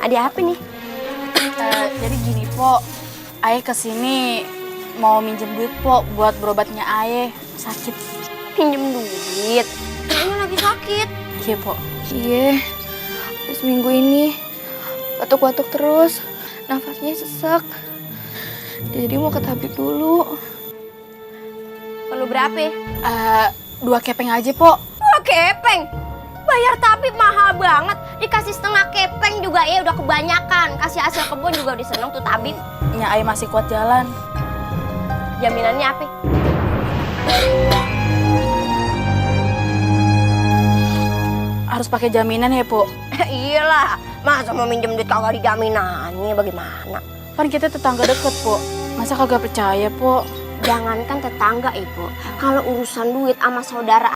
Ada apa nih? Jadi gini, Po. Ayah kesini mau minjem duit, Po, buat berobatnya Ayah sakit. Pinjem duit? Kayaknya lagi sakit. Iya, Po. Iya, udah seminggu ini batuk-batuk terus, nafasnya sesak. Jadi mau ke tabib dulu. Perlu berapa? 2 kepeng aja, Po. 2 kepeng? Bayar tabib mahal banget. Dikasih setengah kepeng juga ya udah kebanyakan. Kasih hasil kebun juga udah seneng tuh tabib. Nya Ayah masih kuat jalan. Jaminannya apa? Harus pakai jaminan ya, Po. Iyalah, masa mau minjem duit kagak dijaminannya bagaimana? Kan kita tetangga deket, Po. Masa kagak percaya, Po? Jangankan tetangga, Ibu. Kalau urusan duit sama saudara